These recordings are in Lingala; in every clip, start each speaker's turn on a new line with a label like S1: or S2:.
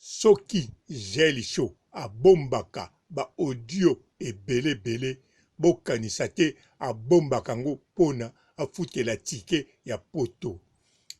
S1: Soki Jael show abombaka ba audio ebele ebele bokanisa te abombaka ngo pona afutela ticket ya poto.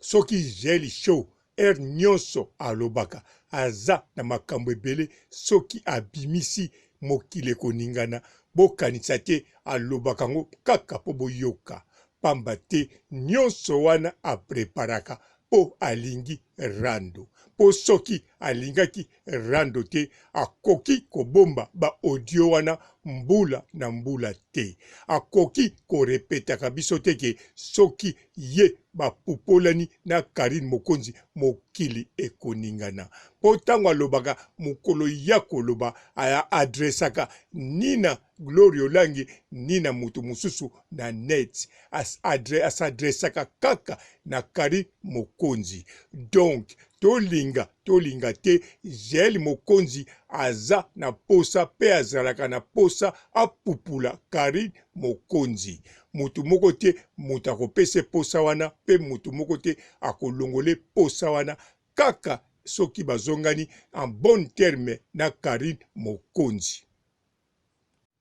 S1: Soki Jael show heure nionso alobaka aza na makambo ebele soki abimisi mokili ekoningana bokanisa te alobaka ngo kaka po boyoka pamba te nionso wana a preparaka po alingi rando po soki alingaki rando te akoki kobomba ba audio wana mbula na mbula te akoki ko repetaka biso te ke soki ye bapupolani na Carine Mokonzi mokili ekoningana po tango alobaka mokolo ya koloba a adressaka ni na Gloria Olangi ni na mutu mususu na net a s'adressaka kaka na Carine Mokonzi donc tolinga tolinga te Jael Mokonzi aza na posa pe azalaka na posa apupula Carine Mokonzi mutu moko te mutu akopese posa wana pe mutu moko te akolongole posa wana kaka soki bazongani en bonne terme na Carine Mokonzi.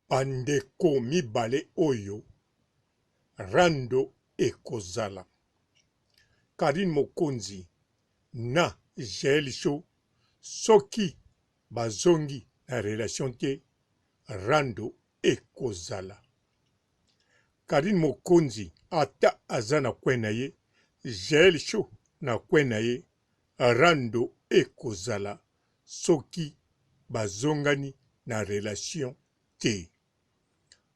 S1: Ba ndeko mibale oyo rando ekozala. Carine Mokonzi na Jael Show soki bazongi na relation te rando ekozala. Carine Mokonzi ata aza na coin na ye, Jael Show na coin na ye rando ekozala soki bazongani na relation te.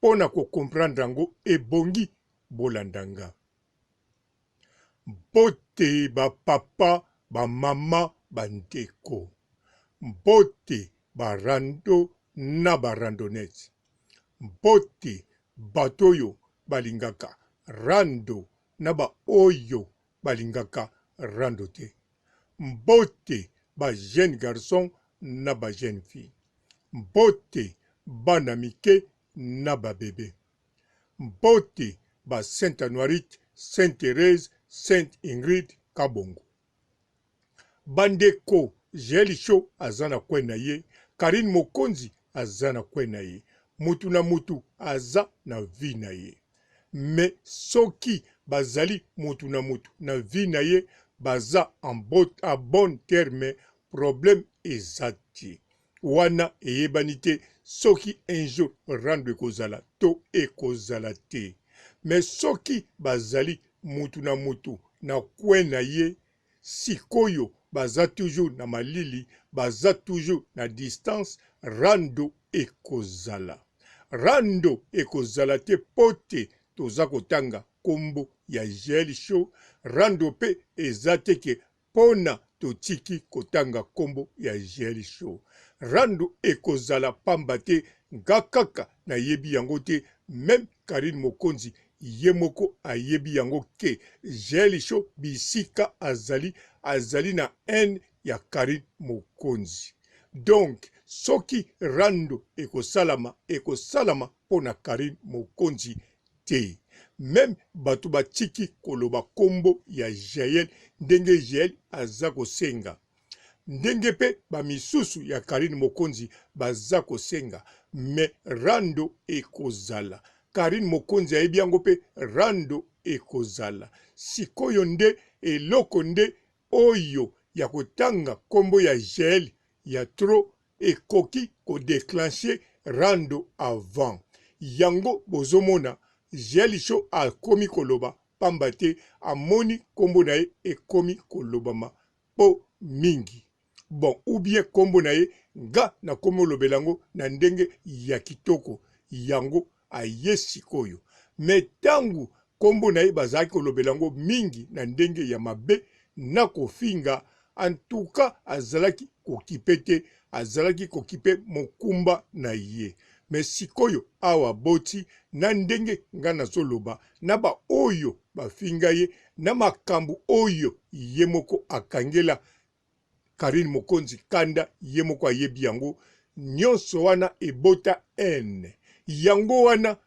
S1: Pona ko comprendre yango ebongi bolanda nga. Mbote ba papa, ba mama, ba ndeko. Mbote ba rando na ba randonnettes. Mbote bato oyo balingaka rando na ba oyo balingaka rando te. Mbote ba jeunes garçons na ba jeunes filles. Mbote bana mike na ba bebe. Mbote ba Saint Anuarite, Saint Therèse, Saint Ingrid Kabongo. Ba ndeko Jael Show aza na coin na ye, Carine Mokonzi aza na coin na ye. Mutu na mutu aza na vie na ye. Mais soki bazali mutu na mutu na vie na ye baza en bon terme problème eza te. Wana eyebani te soki un jour rando ekozala to ekozala te. Mais soki bazali mutu na mutu na coin na ye sikoyo baza toujours na malili baza toujours na distance rando ekozala. Rando ekozala te po te toza kotanga kombo ya Jael show, rando pe eza te ke pona totiki kotanga kombo ya Jael show. Rando ekozala pamba te nga kaka nayebi yango te meme Carine Mokonzi ye moko ayebi yango ke Jael show bisika azali azali na haine ya Carine Mokonzi donc soki rando ekosalama ekosalama pona Carine Mokonzi te meme batu batiki koloba kombo ya Jael ndenge Jael aza kosenga ndenge pe ba misusu ya Carine Mokonzi baza kosenga mais rando ekozala Carine Mokonzi ayebi yango pe rando ekozala sikoyo nde eloko nde oyo ya kotanga kombo ya Jael ya trop ekoki ko declencher rando avant yango bozomona Jael show akomi koloba pamba te amoni kombo na ye ekomi kolobama po mingi bon ou bien kombo na ye nga nakomi olobela yango na ndenge ya kitoko yango aye sikoyo mais tangu kombo na ye bazalaki kolobela yango mingi na ndenge ya mabe na kofinga en tout cas azalaki kokipe te azalaki kokipe mokumba na ye mais sikoyo awa aboti na ndenge nga nazoloba na ba oyo bafinga ye na makambu oyo ye moko akangela Carine Mokonzi kanda ye moko ayebi yango nionso wana ebota haine yango wana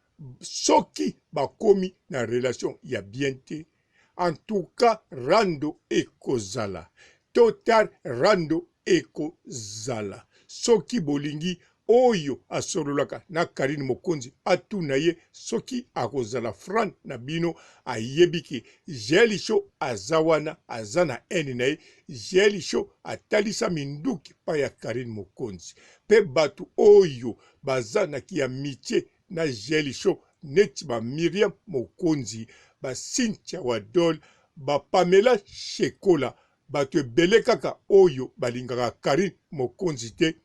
S1: soki bakomi na relation ya bien te en tout cas rando ekozala tot tard rando. Ekozala soki bolingi oyo asololaka na Carine Mokonzi atuna ye soki akozala franc na bino ayebi ke Jael Show aza wana aza na haine na ye Jael Show atalisa minduki pa ya Carine Mokonzi pe batu oyo baza na ki amitie na Jael Show neti ba Miriam Mokonzi ba Cynthia Wadol ba Pamela Shekola Batu ebele kaka oyo balingaka Carine mokonzi te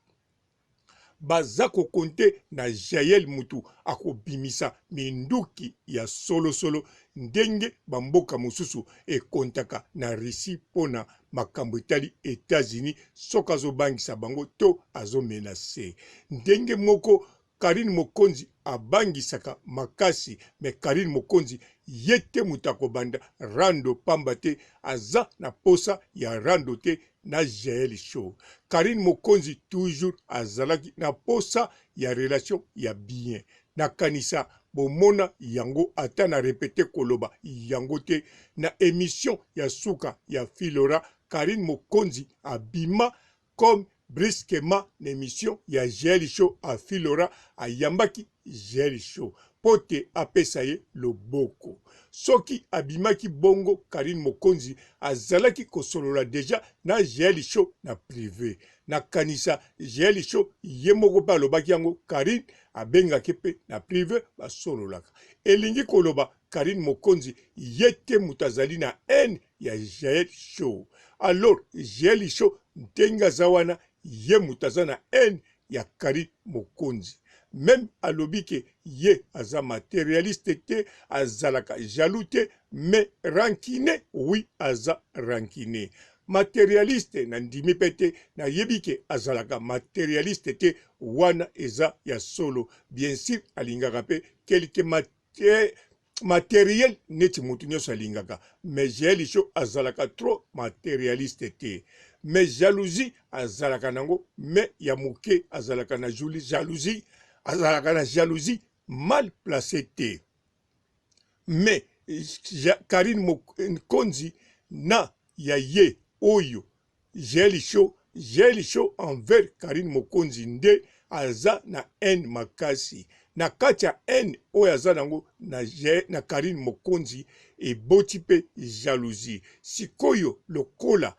S1: baza ko compter na Jael mutu akobimisa minduki ya solo solo ndenge ba mboka mosusu ekontaka na Russie pona makambo etali Etats Unis soki azobangisa bango to azo menacer ndenge moko Carine mokonzi abangisaka makasi mais Carine mokonzi ye te moto akobanda rando pamba te aza na posa ya rando te na jael show Carine mokonzi toujours azalaki na posa ya relation ya bien nakanisa bomona yango ata na repete koloba yango te na emission ya suka ya filora Carine mokonzi abima comme brusquement na emission ya Jael Show Afilora ayambaki Jael Show po te apesa ye loboko. Soki abimaki bongo Carine Mokonzi azalaki kosolola dejà na Jael Show na prive. Nakanisa Jael Show ye moko pe alobaki yango Carine abengaki pe na prive basololaka. Elingi koloba Carine Mokonzi ye te moto azali na haine ya Jael Show. Alors Jael Show ndenge aza wana ye moto aza na haine ya Carine Mokonzi. Meme alobi ke ye aza materialiste te, azalaka jaloux te, mais rancune oui aza rancune. Materialiste na ndimi pe te, nayebi ke azalaka materialiste te, wana eza ya solo. Bien sur alingaka pe quelque te materiel neti mutu nyonso alingaka mais jael show azalaka trop materialiste te mais jalousie azalaka nango mais ya moke azalaka na jalousie azalaka na jalousie mal place te mais Karine Mokonzi na ya ye oyo Jael show Jael show envers Carine Mokonzi nde aza na haine makasi na kati ya haine oyo aza nango na, na Carine Mokonzi eboti pe jalousie sikoyo lokola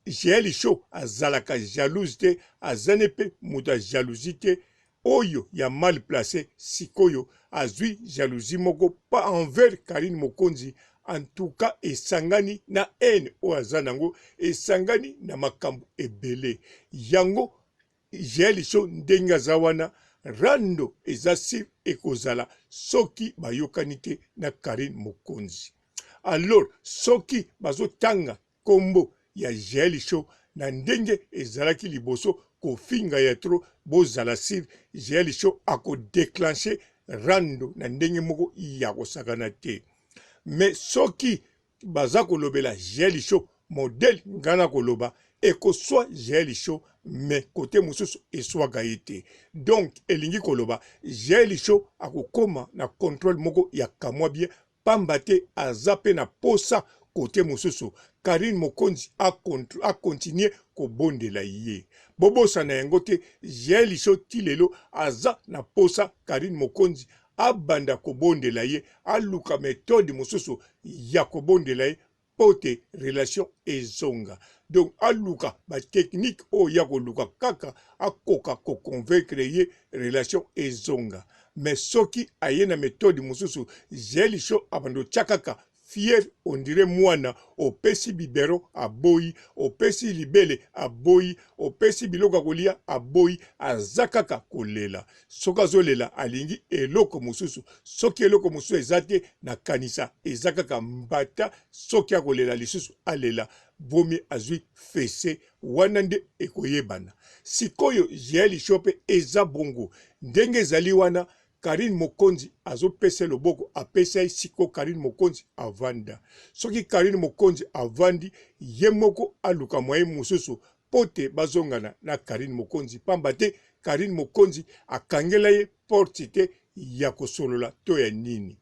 S1: Jael show azalaka jalouse te aza ne pe moto ya jalousie te oyo ya mal place sikoyo azui jalousie moko pa envers Carine Mokonzi en tout cas esangani na haine oyo aza nango esangani na makambo ebele yango Jael show ndenge aza wana rando eza sur ekozala soki bayokani te na Carine Mokonzi alors soki bazotanga kombo ya jael show na ndenge ezalaki liboso kofinga ya trop bozala sur jael show ako declencher rando na ndenge moko ya kosakana te mais soki baza kolobela jael show modèle nga na koloba ekoswa jael show mais kote mosusu eswaka ye te donc elingi koloba jael show akokoma na controle moko ya kamwa bien pamba te aza pe na posa cote mosusu Carine mokonzi a continuer kobondela ye bobosana yango te jael show ti lelo aza na posa Carine mokonzi abanda kobondela ye aluka methode mosusu ya kobondela ye mpo te relation ezonga donc aluka ba technique oyo ya koluka kaka akoka ko convaincre ye relation ezonga mais soki aye na methode mosusu jael show abanda otya kaka fier ondire mwana opesi biberon aboyi opesi libele aboyi opesi biloko ya kolia aboyi aza kaka kolela soki azolela alingi eloko mosusu soki eloko mosusu eza te nakanisa eza kaka mbata soki akolela lisusu alela vomi azwi fese wana nde ekoyebana sikoyo jael show mpe eza bongo ndenge ezali wana Carine Mokonzi azopesa loboko apesa ye siko Carine Mokonzi avanda soki Carine Mokonzi avandi ye moko aluka moyen mosusu mpo te bazongana na Carine Mokonzi pamba te Carine Mokonzi akangela ye porte te ya kosolola to ya nini.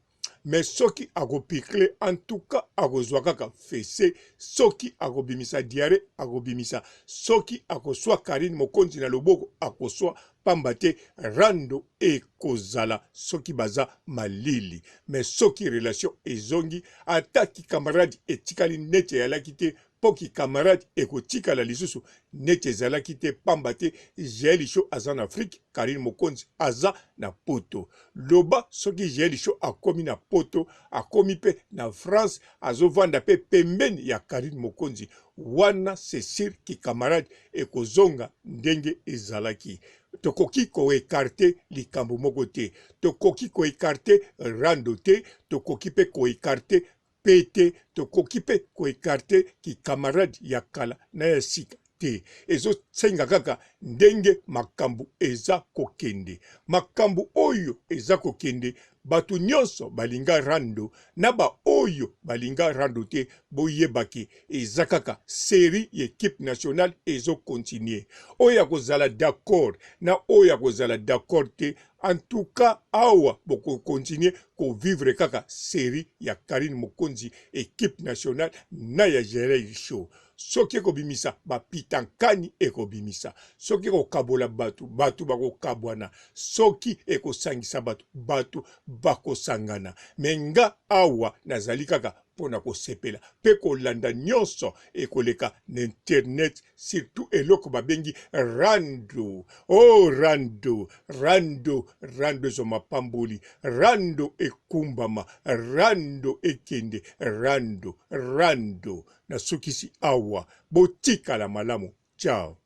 S1: Mais soki ako picle en tout cas akozwa kaka fesse, soki akobimisa diarrhee akobimisa, soki akoswa Carine Mokonzi na loboko akoswa pamba te rando ekozala soki baza malili. Mais soki relation ezongi ata ki camarade etikali neti eyalaki te mpo ki camarade ekotikala lisusu neti ezalaki te pamba te Jael Show aza na Afrique, Carine Mokonzi aza na poto. Loba soki Jael Show akomi na poto, akomi pe na France, azovanda pe pembeni ya Carine Mokonzi, wana c'est sur ki camarade ekozonga ndenge ezalaki. Tokoki ko ecarter likambo moko te, tokoki ko ecarter rando te, tokoki pe ko ecarter pe te, tokoki pe ko ecarter ki camarade ya kala na ya sika te. Ezo senga kaka ndenge makambo eza kokende. Makambo oyo eza kokende, bato nyonso balinga rando na ba oyo balinga rando te, boyeba ke eza kaka serie ya equipe nationale ezo continuer. Oyo akozala d'accord na oyo akozala d'accord te, en tout cas awa boko continuer ko vivre kaka serie ya Carine Mokonzi equipe nationale na ya Jael Show. Soki ekobimisa ba pitankani ekobimisa, soki ekokabola bato, bato bakokabwana, soki ekosangisa bato, bato bakosangana. Mais nga awa nazali kaka mpo na kosepela mpe kolanda nyonso ekoleka na internet, surtout eloko babengi rando. Oh rando, rando, rando ezwa mapamboli, rando ekumbama, rando ekende, rando, rando. Nasukisi awa, botikala malamu, ciao.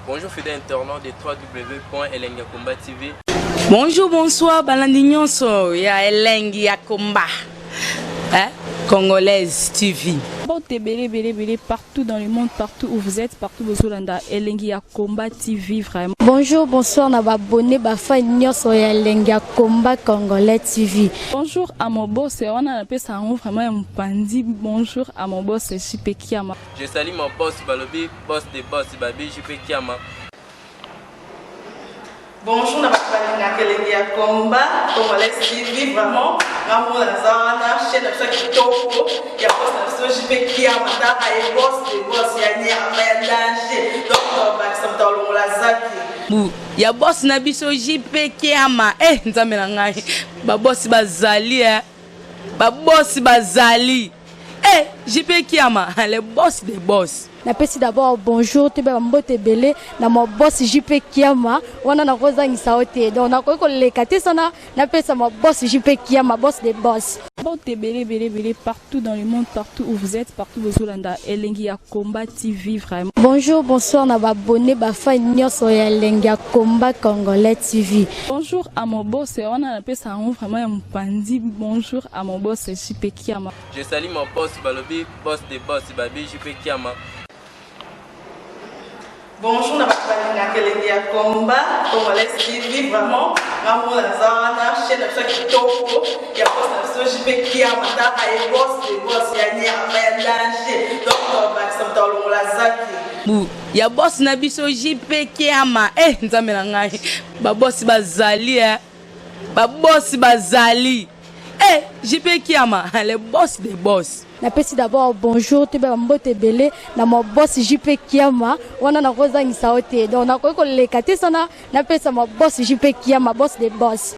S2: Bonjour fidèle internaute de www.elengiyakomba TV.
S3: Bonjour, bonsoir, balandi nyonso ya Elengi ya Komba. Hein? Congolaise TV.
S4: Mbote ebele ebele ebele partout dans le monde, partout où vous êtes, partout bozolanda Elengi ya Combat TV vraiment.
S5: Bonjour, bonsoir na ba abonné ba fan nyonso ya Elengi ya Combat Congolais TV.
S4: Bonjour à mon boss, wana napesa yango vraiment ya mopanzi. Bonjour à mon boss JP Kiama.
S2: Je salue mon boss balobi boss de boss babi JP Kiama.
S6: Bonjour na bato balingaka Elengi ya Combat Congolais TV, vraiment nga moko naza wana chaîne na biso ya kitoko ya boss na biso JP Kiama, tala ye boss de boss ya nyama ya danger, donc tobakisa moto alongola zaki
S3: Bu ya boss na biso JP Kiama. Eh nzambe na ngai, ba boss bazali eh. Ba boss bazali. Eh JP Kiama, le boss des boss.
S5: Napesi d'abord bonjour toyeba mbote ebele na ma boss JP Kiama, wana nakozangisa yo te, donc nakoki koleka te sana napesa ma boss JP Kiama, boss des boss.
S4: Mbote ebele ebele ebele partout dans le monde, partout où vous êtes, partout bozolanda Elengi ya Combat TV vraiment.
S5: Bonjour, bonsoir na ba abonné ba fan nyonso ya Elengi ya Combat Congolais TV.
S4: Bonjour à mon boss, wana napesa yango vraiment ya mopanzi. Bonjour à mon boss JP Kiama.
S2: Je salue mon boss balobi boss de boss babi JP Kiama.
S6: Bonjour na bato balingaka Elengi ya Combat Congolais TV, vraiment nga moko naza wana chaîne na biso ya kitoko ya boss na biso JP Kiama, tala ye boss de boss ya nyama ya danger, donc tobakisa moto alongola zaki
S3: Bu ya boss na biso JP Kiama. Eh nzambe na ngai, ba boss bazali eh. Ba boss bazali. Eh JP Kiama, le boss des boss.
S5: Napesi d'abord bonjour toyeba mbote ebele na ma boss JP Kiama, wana nakozangisa yo te, donc nakoki koleka te sana napesa ma boss JP Kiama, boss des boss.